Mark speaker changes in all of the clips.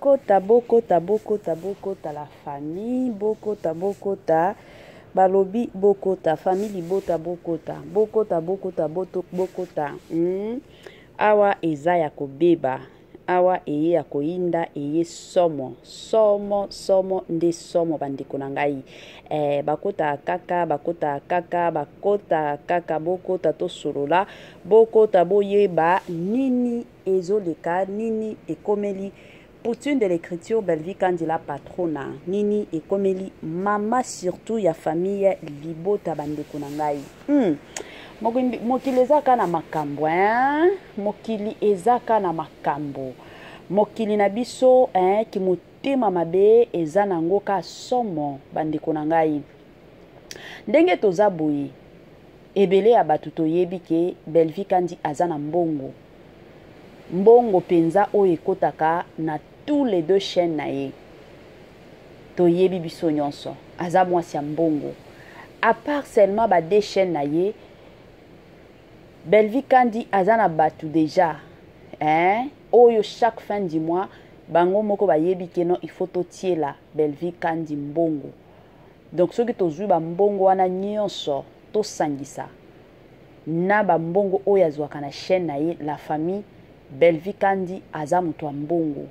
Speaker 1: Bokota bokota bokota bokota la famille bokota bokota balobi bokota famille libota bokota bokota bokota boto bokota hmm? Awa eza ya kobeba awa eye ya koyinda eye somo somo somo nde somo bandeko na ngai eh, bakota kaka bakota kaka bakota kaka bokota tosolola bokota boyeba nini ezoleka nini ekomeli Poutine de l'écriture Bellevue Kandi la patrona nini ekomeli mama surtout ya famille libota bandeko na ngai hmm. Mokili eza kaka na makambo hein? Mokili eza kaka na makambo mokili na biso hein? Kimotema mabe eza nango ka somo bandeko na ngai ndenge toza boye ebele ya bato toyebi ke Bellevue Kandi aza na mbongo mbongo mpenza oyo ekotaka na tous les deux chaînes na ye toyebi biso nyonso aza mwasi ya mbongo à part seulement ba deux chaînes na ye Bellevue Kandi aza na bato déjà hein? Oyo chaque fin du mois bango moko bayebi ke non il faut totiela Bellevue Kandi mbongo donc soki tozwi bambongo wana nyonso tosangisa na bambongo oyo azwaka na chaîne na ye la famille Bellevue Kandi aza moto ya mbongo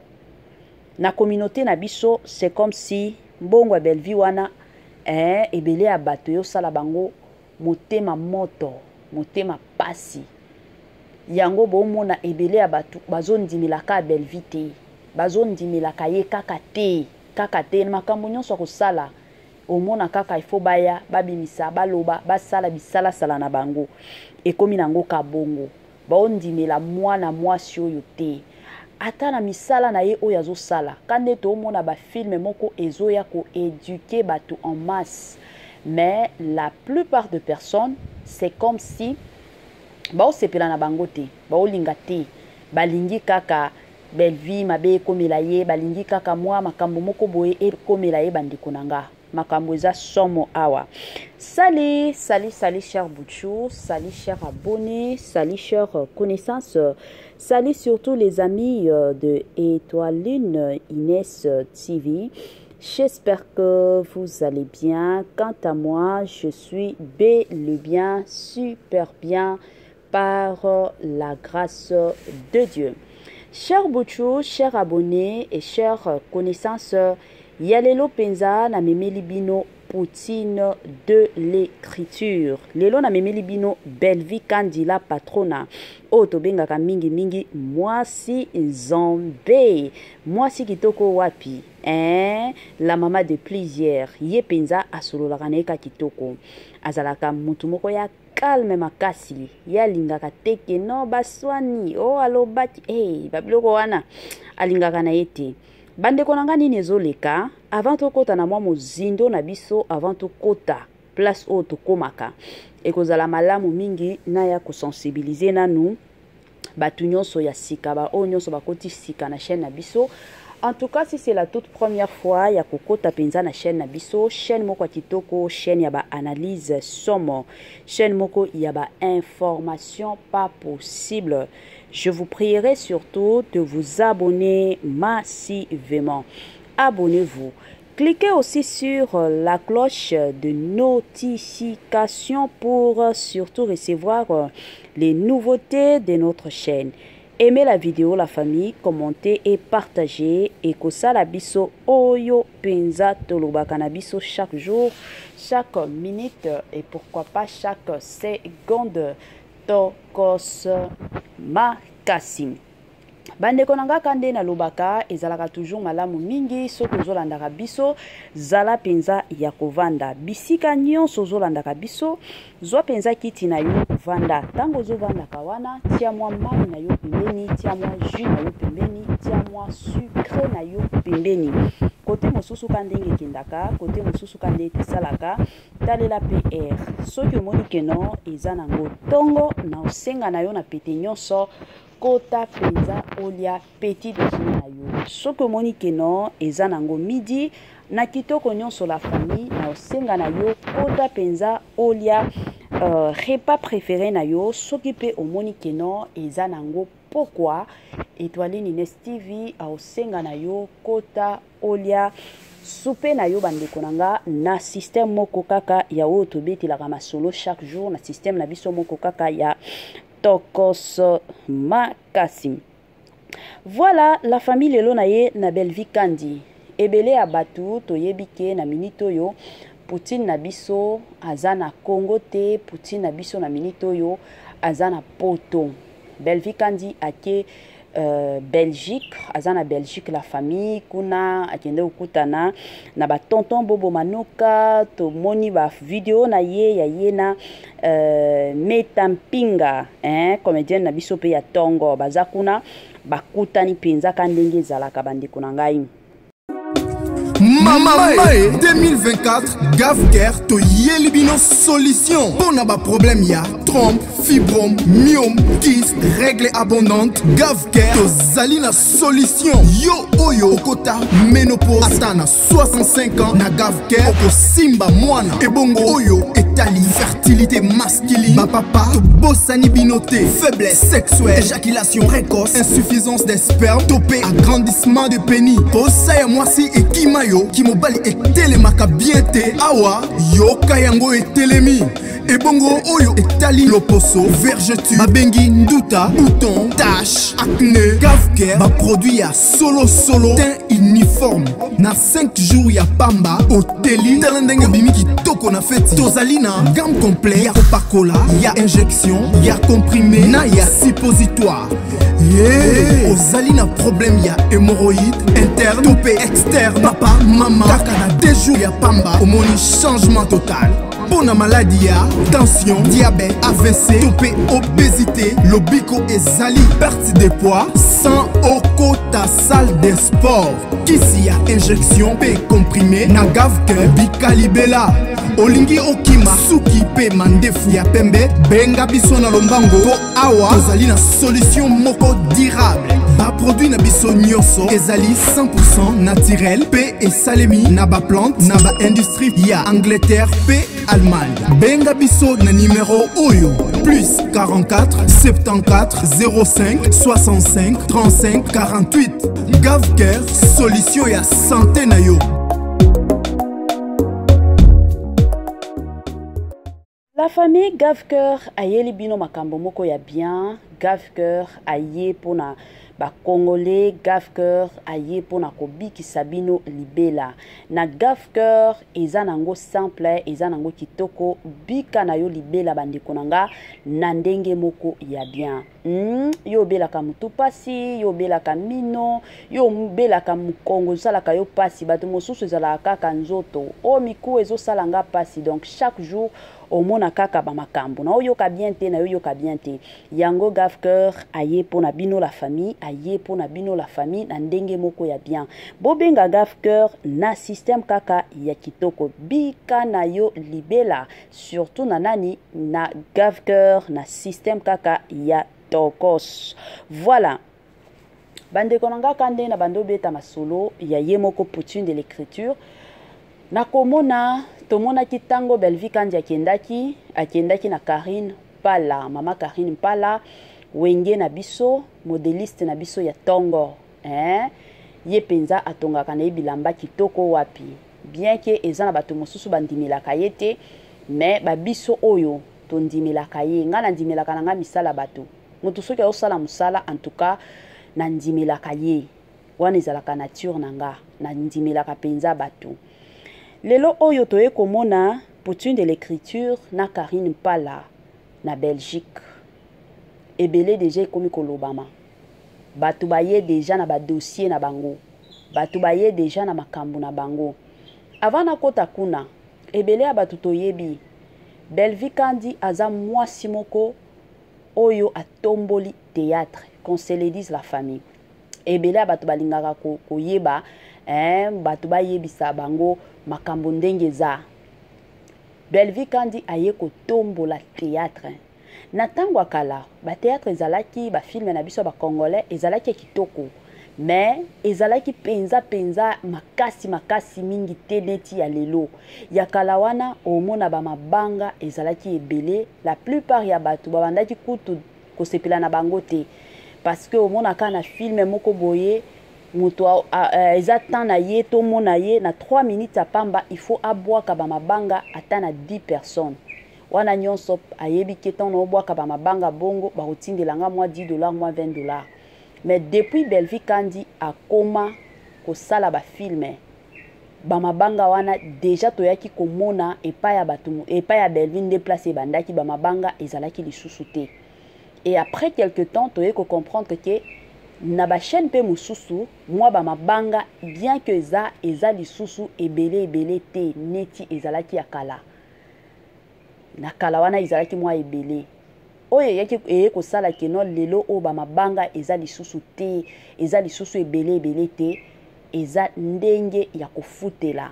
Speaker 1: na communauté na biso c'est comme si mbongo ya Bellevue wana eh, ebele ya bato eyosala bango motema moto motema pasi yango bomona ebele ya bato bazondimelaka Bellevue te bazondimelaka ye kaka te kaka te makambo nyonso akosala omona kaka ifo baya babimisa baloba basala bisalasala na bango ekomi nango ka bongo baondimela mwana mwasi oyo te ata na misala na ye oyo azosala ka nde toomona bafilme moko ezoya koéduquer bato en masse mais la plupart de personnes c'est comme si baosepela na bango te baolinga te balingi kaka Bellevue mabe ekomela ye balingi kaka mwa makambo moko boye ekomela ye bandeko na nga makambo eza somo awa sali sali sali cher Bouchou sali cher abonné sali cher connaissance sali surtout les amis de Étoiline Inès TV. J'espère que vous allez bien. Quant à moi, je suis bel et bien, super bien par la grâce de Dieu. Cher Bouchou, cher abonné et chers connaissances, ya lelo penza na memeli bino Poutine de l'écriture. Lelo na memeli bino Bellevue Kandi la patrona. Oyo tobengaka mingi mingi mwasi nzambe. Mwasi kitoko wapi? Hein? La maman de plusieurs. Ye penza asololaka na ye ka kitoko. Azalaka mutu moko ya calme makasi ye alingaka te ke no baswani o oh, alobaki hey, babiloko wana alingaka na ye te bandeko na nga nini ezoleka avant tokɔta na mwa mozindo na biso avant tokɔta place oyo tokomaka ekozala malamu mingi naya kosensibilize nanu bato nyonso ya sika baoyo nyonso bakoti sika na chaîne na biso. En tout cas, si c'est la toute première fois ya kokota penza na chaîne na biso, chaîne moko ya kitoko, chaîne ya ba analyse somo, chaîne moko ya ba information pas possible, je vous prierai surtout de vous abonner massivement. Abonnez-vous. Cliquez aussi sur la cloche de notification pour surtout recevoir les nouveautés de notre chaîne. Aimez la vidéo la famille, commentez et partagez. Ekosala biso oyo penza tolobaka na biso chaque jour, chaque minute et pourquoi pas chaque seconde. Tokos makasi. Bandeko na nga ka nde nalobaka ezalaka toujours malamu mingi soki ozolandaka biso zala mpenza ya kovanda bisika nyonso ozolandaka biso zwa mpenza kiti na yo vanda ntango ozovandaka wana tia mwa mai na yo pembeni tia mwa jus na yo pembeni tia mwa sucre na yo pembeni kote mosusu ka ndenge ekendaka kote mosusu ka ndenge esalaka talela pr soki omoni keno eza nango ntongo na osenga na yo na pete nyonso kota mpenza olia petit déjeuner na yo soki omoni keno eza nango midi na kitoko nyonso la famille na osenga na yo kota mpenza olia repas préféré na yo soki mpe omoni keno eza nango. pokwa. Etoile Nines TV aosenga na yo kota olia soupe na yo bandeko na nga na système moko kaka ya oyo tobetelaka masolo chaque jour na système na biso moko kaka ya tokos makasi. Voilà la famille, lelo na ye na Bellevue Kandi. Ebele ya bato toyebi ke na minute oyo Poutine na biso aza na Congo te, Poutine na biso na minute oyo aza na Poto. Bellevue Kandi ake Belgique, aza na Belgique la famille, kuna akende kokutana na ba tonton Bobo Manoka, tomoni ba video na ye ya ye na Meta Mpinga, hein, comédienne na biso pe ya tongo, baza kuna bakutani mpenza ka ndenge ezalaka bandeko na ngai.
Speaker 2: Mama Mae 2024 Gavcare toyeli bino solution mpo na baproblème ya trompe, fibrome, myome, kyste, règle abondante. Gavcare tozali na solution. Yo oyo okota ménopause ata na 65 ans, na Gavcare okosimba mwana. Ebongo oyo etali fertilité masculine, bapapa tobosani bino te. Faiblesse sexuelle, éjaculation précoce, insuffisance des spermes to mpe agrandissement de pénis, posa ya mwasi ekima yo, kimobali etelemaka bien te, awa yoka yango etelemi. Ebongo oyo etali loposo, vergeture babengi nduta, bouton, tache, acné, Gavcare baproduit ya solo solo, teint uniforme na 5 jours ya pamba oteli, tala ndenge obimi kitoko na feti. Tozali na gamme complet ya kopakola, ya injection, ya comprimé na ya suppositoire. Yeah. Ozali na problème ya hémorroïde interne to mpe externe, papa mama, kaka na 2 jours ya pamba omoni changement total. Mpo na maladi ya tension, diabète, AVC to mpe obésité, lobiko ezali perte de poids sans okota salle de sport. Kisi ya injection mpe comprimé na Gavcare bikalibela. Olingi okima suki mpe mandefu ya pembe, benga biso na lombango mpo awa tozali na solution moko durable. Baproduit na biso nyonso ezali 100% naturel mpe esalemi na baplante na baindustrie ya Angleterre mpe Allemagne. Benga biso na numero oyo: plus 44 74 05 65 35 48. Gavcare, solution ya santé na yo.
Speaker 1: La famille, Gavcare ayeli bino makambo moko ya bien. Gavcare aye mpona bacongolais, Gavcare aye mpona kobikisa bino libela. Na Gavcare eza nango simple, eza nango kitoko, bika na yo libela bandeko na nga na ndenge moko ya bien. Yo obelaka motu pasi, yo obelaka mino, yo obelaka mokongo esalaka yo pasi, bato mosusu ezalaka kaka nzoto oyo mikuwa ezosala nga pasi. Donc chaque jour omona kaka bamakambo na oyoka bien te, na yoyoka bien te. Yango Gavcare aye mpona bino la famille, aye mpona bino la famille na ndenge moko ya bien. Bobenga Gavcare na système kaka ya kitoko, bika na yo libela, surtout na nani, na Gavcare na système kaka ya tokos. Voilà bandeko na nga, ka nde na bando obeta masolo ya ye moko Poutine de l'écriture. Nakomona tomonaki ntango Bellevue Kandi akendaki na Karine Mpala, mama Karine Mpala wenge na biso, modéliste na biso ya tongo, eh? Ye mpenza atongaka na ye bilamba kitoko wapi, bien ke eza na bato mosusu bandimelaka ye te, mais babiso oyo tondimelaka ye. Ngai nandimelaka na ngai misala bato, moto soki azosala mosala, en tout cas nandimelaka ye, wana ezalaka nature na nga, nandimelaka mpenza bato. Lelo oyo toye komona Poutine de l'écriture na Karine Mpala na Belgique. Ebele deja ekomi kolobama, bato baye deja na badossier na bango, bato baye deja na makambo na bango. Avant nakota kuna, ebele ya bato toyebi Bellevue Kandi aza mwasi moko oyo atomboli théâtre, qu'on se le dise la famille. Ebele ya bato balingaka koyeba, eh, bato bayebisa bango makambo ndenge eza. Bellevue Kandi aye kotombola théâtre. Na ntango ya kala bathéâtre ezalaki, bafilme na biso ya bacongolais ezalaki ya kitoko, mais ezalaki mpenza mpenza makasi makasi mingi te neti ya lelo. Ya kala wana omona bamabanga ezalaki ebele, la plupart ya bato babandaki kutu kosepela na bango te. Parce que omonaka na film moko boye, moto eza temps na ye, tomona ye na 3 minutes ya pamba, il faut abwaka bamabanga ata na 10 personnes. Wana nyonso ayebi ke ntango na obwaka bamabanga bongo, bakotindela nga mwa 10 $, mwa 20 $. Mais depuis Bellevue Kandi akoma kosala bafilm, bamabanga wana déjà toyaki komona epai ya bato, epai ya Bellevue nde place ebandaki, bamabanga ezalaki lisusu te. Et après quelque temps, toyei kocomprendre ke na bachaîne mpe mosusu mwa bamabanga, bien que eza lisusu ebele ebele te neti ezalaki ya kala. Na kala wana ezalaki mwa ebele. Oyo eyaki eye kosala ke non, lelo oyo bamabanga eza lisusu te, eza lisusu ebele ebele te, eza ndenge ya kofutela.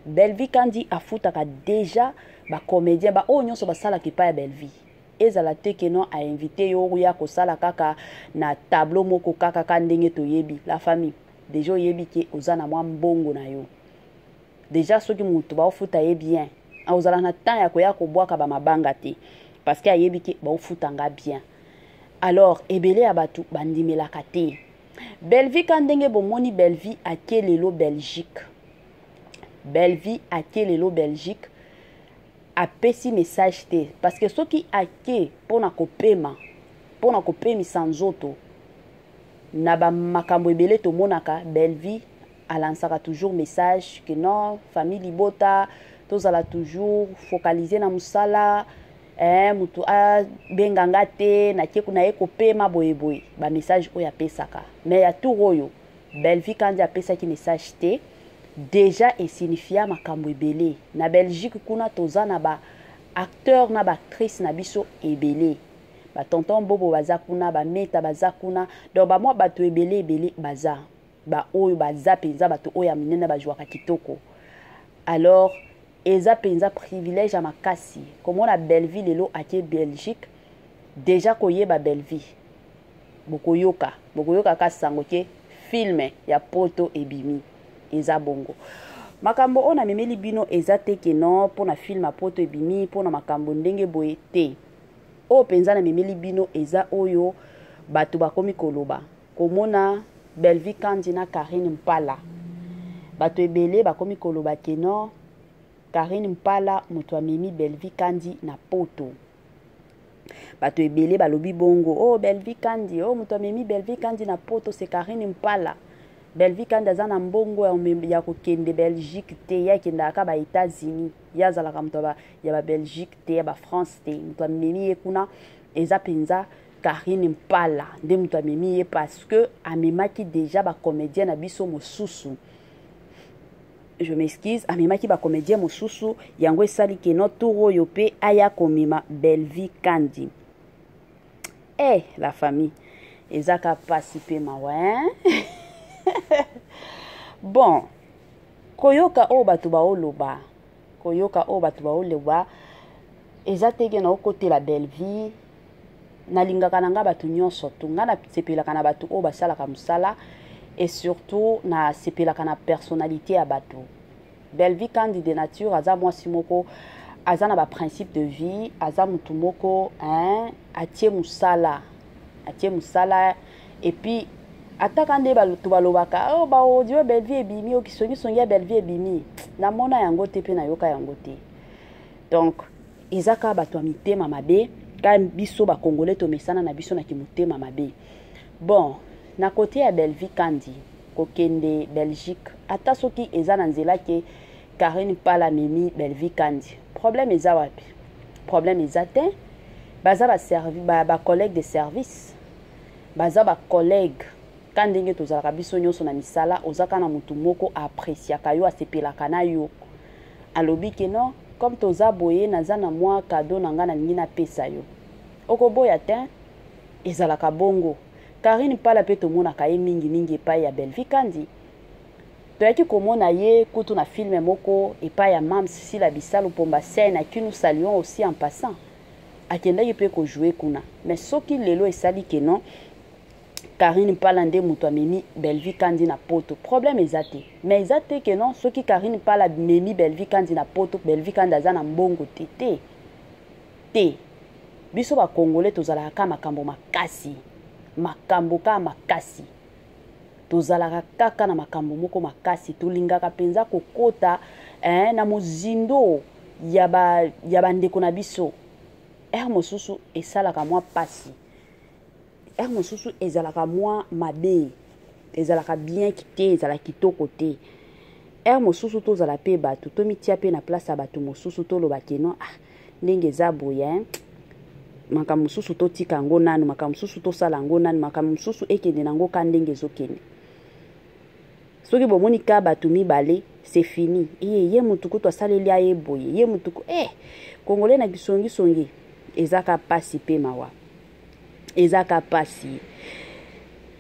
Speaker 1: Bellevue Kandi afutaka déjà bacomédien, baoyo nyonso basalaka epai ya Bellevue. Ezala te ke non, ainvite yo oya kosala kaka na tableau moko kaka ka ndenge toyebi la famille. Déjà oyebi ke oza na mwa mbongo na yo déjà. Soki moto baofuta ye bien, ozala na temps ya koya kobwaka bamabanga te, parce que ayebi ke baofuta nga bien. Alors ebele ya bato bandimelaka te Bellevue ka ndenge bomoni Bellevue ake lelo Belgique. Bellevue ake lelo Belgique, apesi message te, parce que soki ake mpona kopema, mpona kopemisa nzoto na bamakambo ebele, tomonaka Bellevue alansaka toujours message que non, famille libota, tozala toujours focalisé na mosala, moto abenga nga te, nakie na ye kopema boyeboye, bamessage oyo apesaka. Mais ya tour oyo, Bellevue Kandi apesaki message te. Déjà esignifia makambo ebele. Na Belgique kuna toza na baacteur na baactrice na biso ebele, batonton Bobo baza kuna, bameta baza kuna, donc bamwa bato ebele ebele baza, baoyo baza mpenza bato oyo ya minene, bazwaka kitoko. Alors eza mpenza privilège ya makasi komona Bellevue lelo ake Belgique. Déjà koyeba Bellevue, bokoyoka ka sango ke film ya poto ebimi. Eza bongo. Makambo oyo namemeli bino eza te ke non, mpona film ya poto ebimi, mpona makambo ndenge boye te. Oyo mpenza namemeli bino eza oyo bato bakomi koloba, komona Bellevue Kandi na Karine Mpala. Bato ebele bakomi koloba ke non, Karine Mpala moto amemi Bellevue Kandi na poto. Bato ebele balobi bongo: "Oh, Bellevue Kandi, oh, moto amemi Bellevue Kandi na poto, c'est Karine Mpala. Bellevue Kandi aza na mbongo ya kokende Belgique te, ye akendaka kaka ba États-Unis, ye azalaka moto ya babelgique te, ya bafrance te. Moto amemi ye kuna eza mpenza Karine Mpala nde moto amemi ye, parce que amemaki déjà bacomédien na biso mosusu." Je m'excuse. Amemaki bacomédien mosusu, yango esali ke non, tour oyo mpe aya komema Bellevue Kandi. La famille, eza ka pasi mpe mawa, hein? Bon, koyoka oyo bato baoloba, koyoka oyo bato baoloba, eza teke na okotela Bellevue. Nalingaka na nga bato nyonso tu. Nga nasepelaka na bato oyo basalaka mosala et surtout nasepelaka na personnalité ya bato. Bellevue Kandi de nature aza mwasi moko aza na baprincipe de vie, aza motu moko, hein, atie mosala, atie mosala. Et puis ataka nde bato balobaka: "Oh, baaudio Bellevue ebimi, okisongisongi ya Bellevue ebimi." Namona yango te mpe nayoka yango te. Donc eza kaka bato ya mitema mabe, kaka biso bakongole tomesana na biso na kimotema mabe. Bon, na côté ya Bellevue Kandi kokende Belgique, ata soki eza na nzela ke Karine Mpala amemi Bellevue Kandi, problème eza wapi? Problème eza te. Baza bacollègue ba de service, baza bacollègue ka ndenge tozalaka biso nyonso na misala. Oza kaka na motu moko appréciaka yo, asepelaka na yo, alobi ke non, comme toza boye, naza na mwa cadeau na ngai, nalingi napesa yo, okoboya te. Ezalaka bongo. Karine Mpala mpe tomonaka ye mingimingi epai ya Bellevue Kandi. Toyaki komona ye kutu na film moko epai ya Mams Sila Bisalu Pomba Scène, à qui nous saluons aussi en passant. Akendaki mpe kojouer kuna. Mais soki lelo esali ke non, Karine Mpala nde moto amemi Bellevue Kandi na poto, problème eza te. Mais eza te ke non, soki Karine Mpala amemi Bellevue Kandi na poto, Bellevue Kandi aza na mbongo te. Te, te. Biso bakongole tozalaka ka makambo makasi. Makambo kaka makasi. Tozalaka kaka na makambo moko makasi. Tolingaka mpenza kokota eh, na mozindo ya ba ya bandeko na biso. Heure mosusu esalaka mwa pasi. Heure mosusu ezalaka mwa mabe. Ezalaka bien te, ezalaka kitoko te. Heure mosusu tozala mpe bato, tomitia mpe na place ya bato mosusu, toloba ke non, ah, ndenge eza boye, hein? Makambo mosusu totika yango nanu, makambo mosusu tosala yango nanu, makambo mosusu ekende nango ka ndenge ezokende. Soki bomoni ka bato mibale, c'est fini. Iye, ye mutu kutu asaleli aye boye, ye mutu ku, eh, Congolais na kisongisongi, eza ka pasi pe mawa. Eza ka pasi.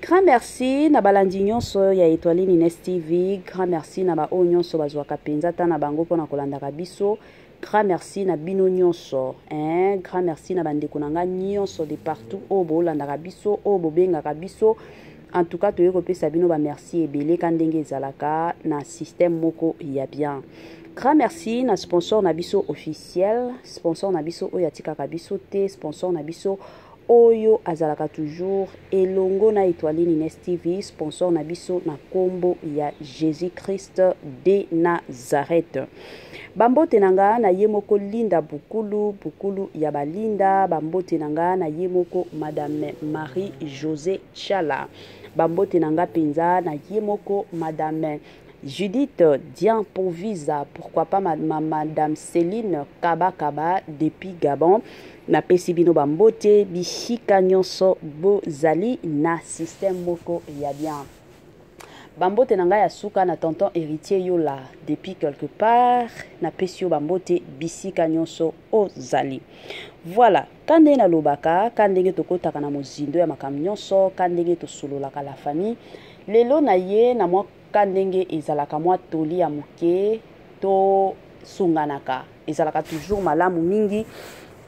Speaker 1: Grand merci na balandi nyonso ya Etoile Nines TV. Grand merci na ba oyo nyonso bazwaka mpenza ta na bango mpona kolandaka biso. Grand merci na bino nyonso, hein? Grand merci na bandeko na nga nyonso de partout oyo bolandaka biso, oyo bobengaka biso. En tout cas, toyei kopesa bino ba merci ebele ka ndenge ezalaka na système moko ya bien. Grand merci na sponsor na biso officiel, sponsor na biso oyo atikaka biso te, sponsor na biso oyo azalaka toujours elongo na Etoile Nines TV, sponsor na biso na kombo ya Jésus-Christ de Nazareth. Bambote na nga na ye moko Linda Bukulu, Bukulu ya balinda, bambote na nga na ye moko Madame Marie-Josée Tshala. Bambote na nga penza na ye moko Madame Judith Dian Povisa, pourquoi pas ma, ma Madame Céline Kaba Kaba depuis Gabon. Napesi bino bambote bisika nyonso bozali na système moko ya bien. Bambote na ngai ya suka na tonton Héritier Yola depuis quelque part, napesi yo bambote bisika nyonso ozali. Voilà, ka ndenge nalobaka, ka ndenge tokotaka na mozindo ya makambo nyonso, ka ndenge tosololaka la famille. Lelo na ye na mwa ka ndenge ezalaka mwa toli ya moke tosunganaka, ezalaka toujours malamu mingi.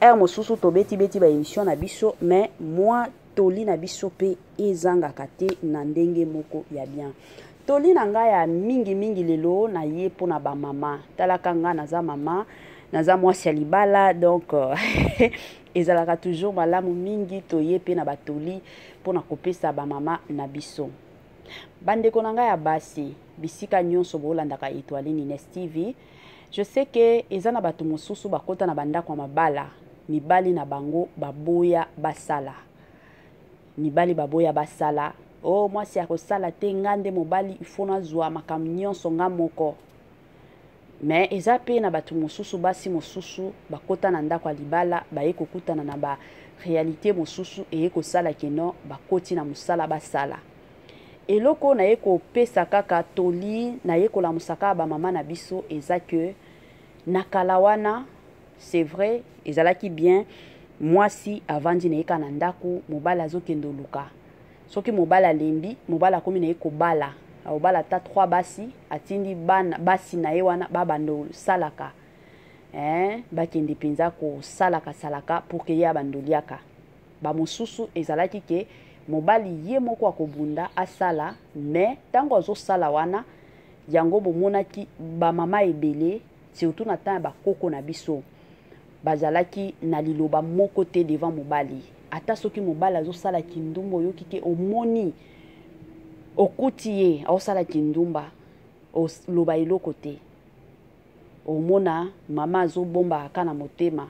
Speaker 1: Heure mosusu tobeti-beti ba émission na biso, mais mwa toli na biso pe ezangaka te na ndenge moko ya bien. Toli na ngai ya mingi mingi lelo na ye mpona ba mama. Talaka nga naza mama, naza mwasi ya libala, donc ezalaka toujours malamu mingi toye pe na batoli mpona kopesa ba mama na biso. Bandeko na ngai ya basi, bisika nyonso bolandaka Etoile Nines TV, je sais que eza na bato mosusu bakota na bandako ya mabala, mibali na bango baboya basala. Mibali baboya basala. Oh, mwasi akosala te, nga nde mobali, il faut nazwa makambo nyonso nga moko. Mais eza pe na bato mosusu, basi mosusu bakota na ndako ya libala, baye kokutana na ba réalité mosusu eye kosala ke non, bakoti na mosala basala. Eloko naye kopesa kaka toli, naye kolamusa kaka ba mama na biso, eza ke na kala wana, c'est vrai, ezalaki bien, mwasi avandi na ye kaka na ndako, mobali azokende oluka. Soki mobali alembi, mobali akomi na ye kobala. Akobala ata 3 basi, atindi bana basi na ye wana babanda kosalaka. Hein, bakende mpenza kosalaka salaka pour que ye abanda oliaka. Ba mosusu ezalaki ke mobali ye moko akobunda asala, mais tango azosala wana, yango bomonaki ba mama ebele, surtout na temps ya ba koko na biso, bazalaki na liloba moko te devant mobali. Ata soki mobali azosala kindumba, oyoki ke omoni okuti ye aosala kindumba, oloba eloko te. Omona mama azobomba kaka na motema.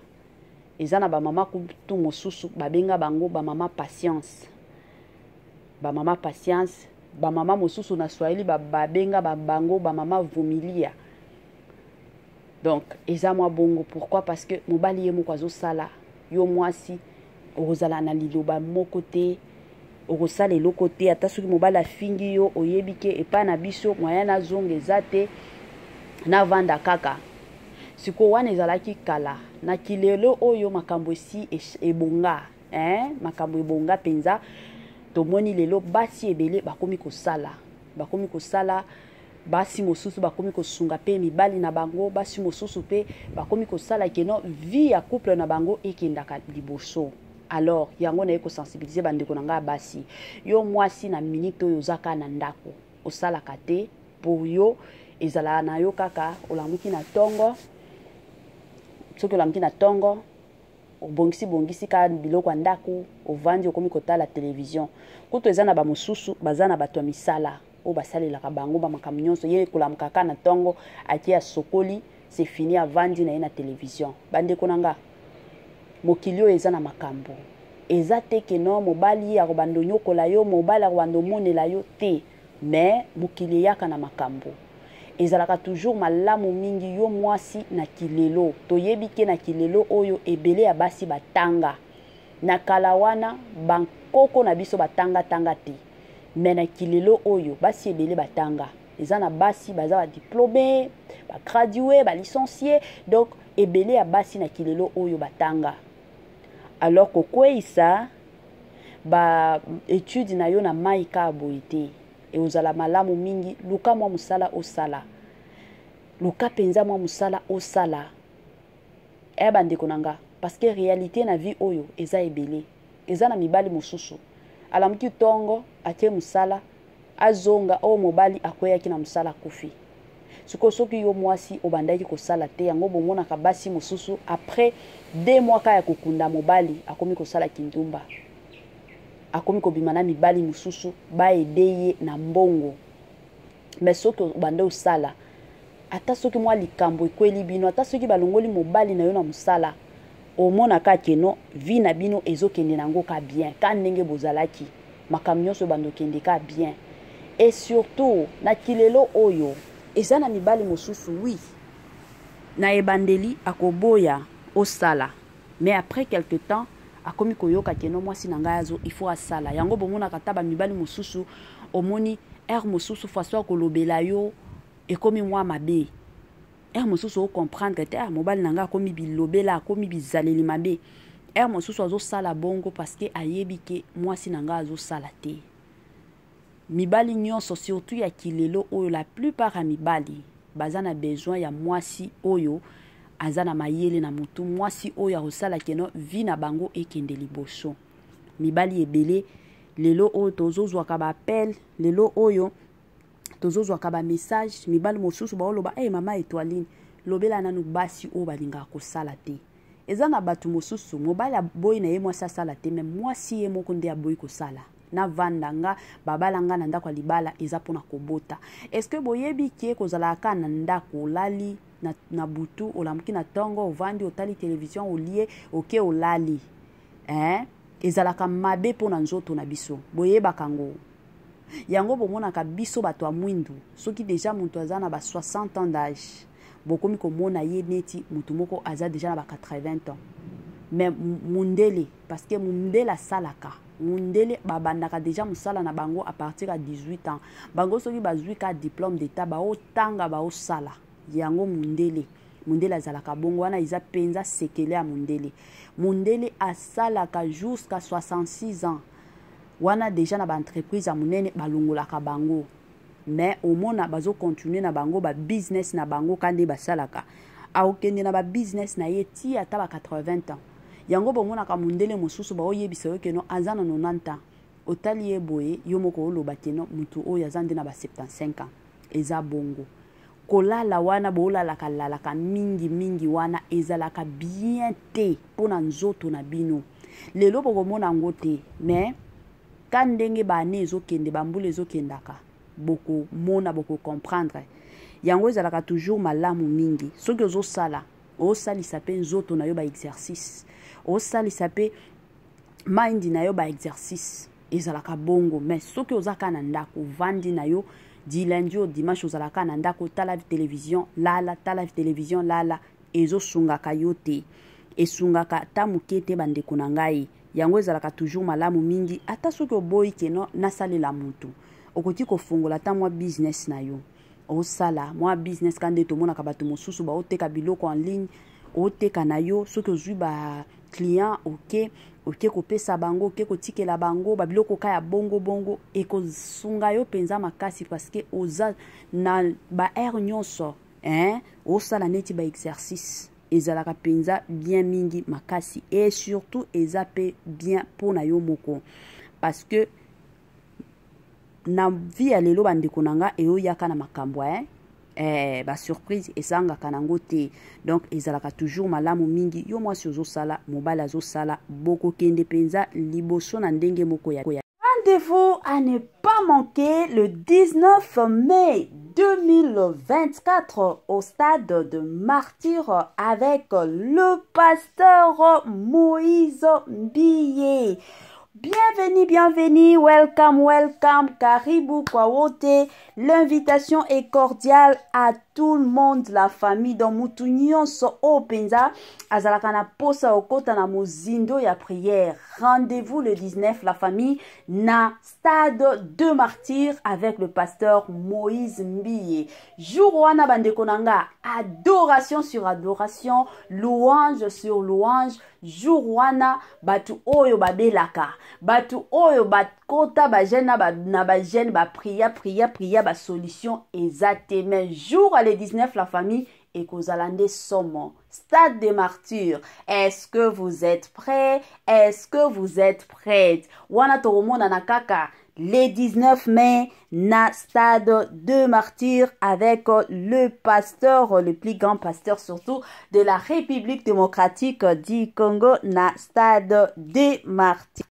Speaker 1: Eza na ba mama kutu mosusu babenga bango ba mama patience. Ba mama patience, ba mama mosusu na Swahili babenga ba bango ba mama vumilia. Donc eza mwa bongo. Pourquoi? Parce que mobali ye moko azosala, yo mwasi okozala na liloba moko te, okosala eloko te. Ata soki mobali afingi yo, oyebi ke epai na biso moyen nazonga eza te, navanda kaka. Sikoyo wana ezalaki kala. Na kilelo oyo makambo esi ebonga, hein? Makambo ebonga mpenza. Tomoni lelo basi ebele bakomi kosala, bakomi kosala. Basi mosusu bakomi kosunga pe mibali na bango, basi mosusu pe bakomi kosala ke non, vie ya couple na bango ekendaka liboso. Alors yango naye kosensibiliser bandeko na ngai ya basi. Yo mwasi na minute oyo oza kaka na ndako, osalaka te, pour yo ezalaka na yo kaka olamuki na tongo. Soki olamuki na tongo, Obongisi bongisi kaka biloko ya ndako, ovandi, okomi kotala television. Kutu eza na bamosusu baza na bato ya misala oyo basalelaka bango bamakambo nyonso. Ye kolamuka kaka na ntongo, ake asokoli, c'est fini, avandi na ye na television. Bandeko na nga, mokili oyo eza na makambo. Eza te ke no mobali akobanda onyokola yo, mobali akobanda omonela yo te, mais mokili eyaka na makambo. Ezalaka toujours malamu mingi yo mwasi na kilelo. Toyebi ke na kilelo oyo ebele ya basi batanga. Na kala wana bankoko na biso batanga-tanga te, mais na kilelo oyo basi ebele batanga. Eza na basi baza ba diplômé, ba gradué, ba licencié. Donc ebele ya basi na kilelo oyo batanga. Alors kokweyisa ba étude na yo na mai kaka boye te, ekozala malamu mingi. Luka mwa mosala osala, luka mpenza mwa mosala osala. Eya bandeko na nga, parce que réalité na vie oyo eza ebele. Eza na mibali mosusu alamuki ntongo, atie mosala, azonga, oyo mobali akweyaki na mosala, akufi. Sikoyo soki yo mwasi obandaki kosala te, yango bomonaka basi mosusu après 2 mois kaka ya kokunda mobali, akomi kosala kindumba, akomi kobima na mibali mosusu, baede ye na mbongo. Mais soki obanda osala, ata soki mwa likambo ekweli bino, ata soki balongoli mobali na yo na mosala, omonaka ke no vie na bino ezokende nango ka bien, ka ndenge bozalaki, makambo nyonso ebanda okende ka bien. Et surtout na kilelo oyo eza na mibali mosusu, oui, na ebandeli akoboya osala, mais après quelque temps akomi koyoka ke no mwasi na ngai azo, il faut asala. Yango bomonaka ata bamibali mosusu, omoni heure mosusu façon ya kolobela yo ekomi mwa mabe. Heure mosusu ocomprendre te, ah, mobali na ngai akomi bilobela, akomi bizaleli mabe. Heure mosusu azosala bongo parce que ayebi ke mwasi na ngai azosala te. Mibali nyonso, surtout ya kilelo oyo, la plupart ya mibali baza na besoin ya mwasi oyo aza na mayele na motu, mwasi oyo akosala ke no vie na bango ekende liboso. Mibali ebele lelo oyo tozozwaka baappel, lelo oyo tozozwaka bamessage, mibali mosusu baoloba: "Hey, mama Etoiline, lobela nanu basi oyo balingaka kosala te." Eza na bato mosusu, mobali aboyi na ye mwasi asala te, mais mwasi ye moko nde aboyi kosala. Navanda nga, babala nga na ndako ya libala eza mpona kobota. Est-ce boyebi ke kozalaka kaka na ndako, olali na butu, olamuki na ntongo, ovandi, otali télévision, olie, oke olali, eh? Ezalaka mabe mpona nzoto na biso, boyebaka yango. Yango bomonaka biso bato ya mwindu, soki déjà moto aza na ba 60 ans d'âge, bokomi komona ye neti motu moko aza déjà na ba 80 ans. Mais mundele, parce que mundele asalaka, mundele babandaka déjà mosala na bango à partir ya 18 ans. Bango soki bazwi ka diplôme d'état, baotanga, baosala yango. Mundele azalaka bongo. Wana eza mpenza sekele ya mundele. Mundele asalaka jusqu'à 66 ans. Wana déjà na baentreprise ya monene balongolaka bango, mais omona bazocontinue na bango babusiness na bango ka nde basalaka. Akokende na babusiness na ye ti ata ba 80 ans. Yango bomonaka mondele mosusu baoyebisa yo ke no aza na 90 ans, otali ye boye, yo moko oloba ke no motu oyo aza nde na ba 75 ans. Eza bongo. Kolala wana bolalaka lalaka mingi mingi wana ezalaka bien te mpo na nzoto na bino. Lelo bokomona yango te, mais ka ndenge baane ezokende, bambula ezokendaka, bokomona, bokocomprendre yango. Ezalaka toujours malamu mingi soki ozosala, osalisa mpe nzoto na yo baexercice, osalisa mpe mind na yo baexercice. Ezalaka bongo. Mais soki oza kaka na ndako, ovandi na yo du lundi au dimanche, ozalaka na ndako, tala télévision, lala, tala télévision, lala, ezosungaka yo te, esungaka ata moke te, bandeko na ngai. Yango ezalaka toujours malamu mingi, ata soki oboyi ke no nasalela motu, okoki kofungola ata mwa business na yo, osala mwa business ka nde tomonaka bato mosusu baoteka biloko en ligne. Oteka na yo, soki ozwi ba client, oke kopesa bango, oke kotikela bango babiloko ka ya bongo bongo, ekosunga yo mpenza makasi, parce que oza na baheure nyonso, hein, osala neti baexercice. Ezalaka mpenza bien mingi makasi, et surtout eza mpe bien mpona yo moko, parce que na vie ya lelo, bandeko na nga, eyoyaka na makambo, eh? Eh, ba surprise ezangaka nango te. Donc ezalaka toujours malamu mingi yo mwasi ozosala, mobali azosala, bokokende mpenza liboso na ndenge moko ya Rendez-vous à ne pas manquer le 19 mai 2024 au stade de Martyr avec le pasteur Moïse Mbiye. Bienvenue, bienvenue, welcome, welcome, karibu kwa wote. L'invitation est cordiale à tout le monde, la famille. Donc mutu nyonso oyo mpenza azalaka na posa okota na mozindo ya prière. Rendez-vous le 19, la famille, na stade de Martyrs avec le pasteur Moïse Mbiye. Jour wana bandeko na nga, adoration sur adoration, louange sur louange. Jour wana batu oyo babelaka, batu oyo bakota ba jeune na ba jeune ba priya priya priya, ba solution eza te. Mais jour le 19, la famille, ekozala nde somo. Stade de Martyrs, est-ce que vous êtes prêts? Est-ce que vous êtes prêtes? Wana tokomonana kaka le 19 mai na stade de Martyrs avec le pasteur, le plus grand pasteur surtout de la République démocratique du Congo, na stade de Martyrs.